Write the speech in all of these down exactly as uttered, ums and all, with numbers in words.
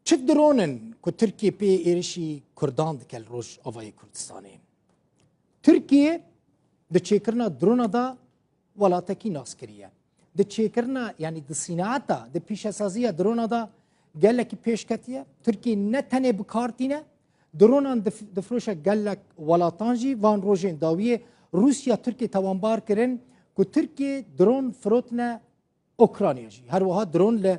Çi dron in ku Tirkiye pê êrişî Kurdan dike li Rojavayê Kurdistanê? Tirkiye di çêkirina drona de welatekî nas kiriye. Di çêkirina, yanî di sînaeta, di pîşesaziya drona de gelekî pêşketiye. Tirkiye ne tenê bi kar tîne, dronan dif-, difroşe gelek welatan jî. Van rojên dawiyê Rûsya Tirkiye tawanbar kirin ku Tirkiye dron firotine Ukrayna jî. Her wiha dron li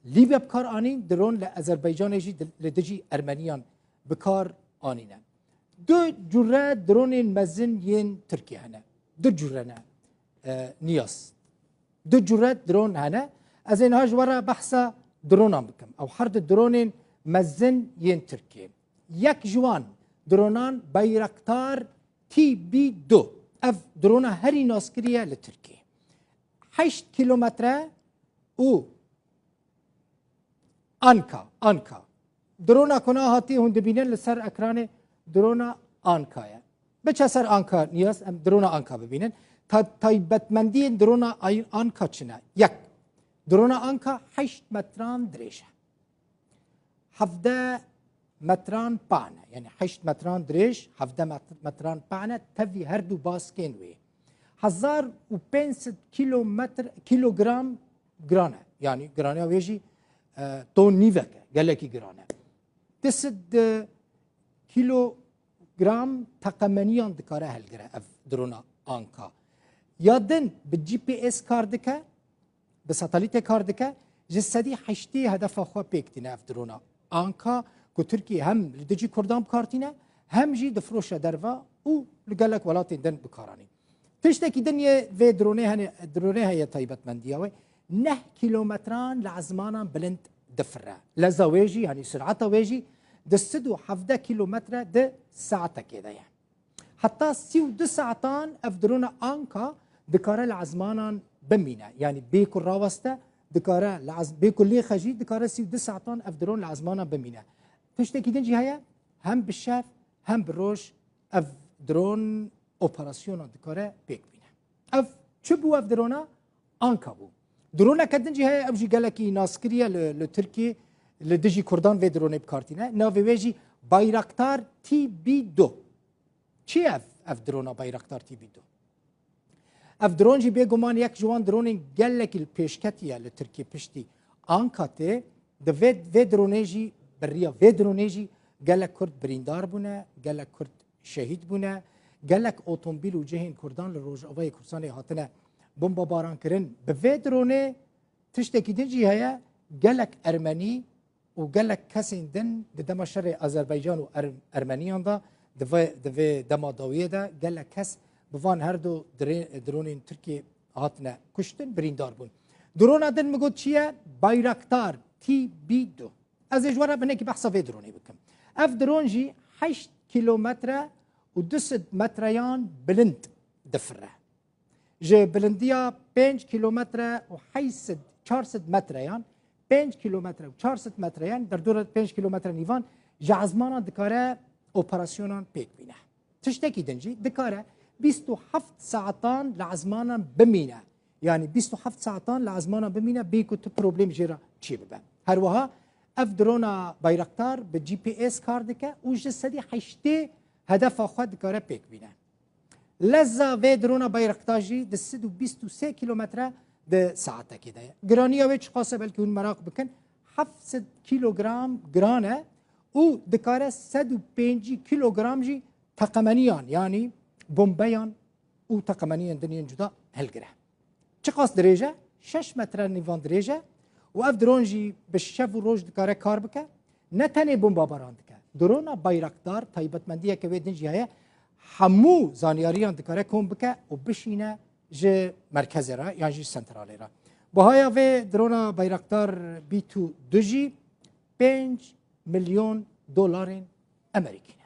Lîbya bi kar anîn, dron li Azerbaycanê jî di-, li dijî Ermeniyan bi kar anîne. Du cure dronên mezin yên Tirkiye hene. Du cure ne, e, Niyaz. Du cure dron hene. Ez ê niha ji we re behsa dronan bikim. Ew her du dronên mezin yên Tirkiye. Yek ji wan dronan Bayraktar T B du. Ev drona herî naskirî ye li Tirkiye. Heşt kilometre û Anka, Anka. Drona ku niha hatî hûn dibînin li ser ekranê, drona Anka ye. Biçe ser Anka, Niyaz, em drona Anka bibînin. Ta-, taybetmendiyên drona Ay-, Anka çi ne? Yek, drona Anka heşt metran dirêj e. Hevdeh metran pahne, yanî heşt metran dirêj, hevdeh met-, metran pahne, tevî her du baskên wê. Hezar û pênc sed kilometre, kilogram giran e. Yanî giraniya wê jî, e, ton nîvek e, gelekî giran e. Du sed kilogram teqemeniyan dikare hilgire ev drona Anka. Ya din bi G P S kar dike, bi satelîtê kar dike, ji sedî heştê hedefa xwe pêk tîne ev drona Anka, ku Tirkiye hem li dijî Kurdan bi kar tîne, hem jî difroşe derve û li gelek welatên din bi kar anî. Tiştekî din yê vê dronê hene, dronê heye taybetmendiya wê, neh kilometran li ezmanan bilind difire. Leza wê jî, yanî surata wê jî di sed û hevdeh kilometre di saetekê de ye. Heta sî û du saetan ev drona Anka dikare li ezmanan bimîne. Yanî bê ku raweste, dikare li ez-, bê ku lêxe jî dikare sî û du saetan ev dron li ezmanan bimîne. Tiştekî din jî heye, hem bi şev hem bi roj ev dron operasyona dikare pêk bîne. Ev çi bû ev drona? Anka bû. Droneke din jî heye, ew jî gelekî naskirî ye li, li Tirkiyê, li dijî Kurdan vê dronê bi kar tîne. Navê wê jî Bayraktar T B du. Çi ye ev, ev drona Bayraktar T B du? Ev dron jî bêguman yek ji wan dronên gelekî li pêşketî ye li Tirkiyê piştî Anka tê. Di vê, vê dronê jî, bi riya vê dronê jî gelek Kurd birîndar bûne, gelek Kurd şehîd bûne, gelek otomobîl û cihên Kurdan li Rojavayê Kurdistanê hatine bombebaran kirin. Bi vê dronê tiştekî din jî heye, gelek Ermenî û gelek kesên din di dema şerê Azerbaycan û Er-, Ermeniyan de, di vê, di vê dema dawiyê de gelek kes bi van her du dirê-, dronên Tirkiyê hatine kuştin, birîndar bûn. Drona din min got çi ye? Bayraktar T B du. Ez ê ji we re binekî behsa vê dronê bikim. Ev dron jî heşt kilometre û du sed metreyan bilind difire. Ji bilindiya pênc kilometre û heyt sed, çar sed metreyan, pênc kilometre û çar sed metreyan, derdora pênc kilometre nîvan ji ezmanan dikare operasyonan pêk bîne. Tiştekî din jî dikare bîst û heft saetan li ezmanan bimîne. Yanî bîst û heft saetan li ezmanan bimîne bê ku tu problem jê re çêbibe. Her wiha ev drona Bayraktar bi G P S kar dike û ji sedî heştê hedefa xwe dikare pêk bîne. Leza vê drona Bayraktar jî di sed û bîst û sê kilometre di saetekê de ye. Giraniya wê çiqas e, belkî hûn meraq bikin. Heft sed kilogram giran e û dikare sed û pêncî kilogram jî teqemeniyan, yanî bombeyan û teqemeniyên din yên cuda hilgire. Çiqas dirêj e? Şeş metre nîvan dirêj e û ev dron jî bi şev û roj dikare kar bike. Ne tenê bombabaran dike. Drona Bayraktar taybetmendiyeke wê din jî heye. Hemû zanyariyan dikare kom bike û bişîne ji merkezê re yan jî ji sentralê re. Bahaya vê drona Bayraktar B two du jî pênc milyon dolarên Amerîkî ne.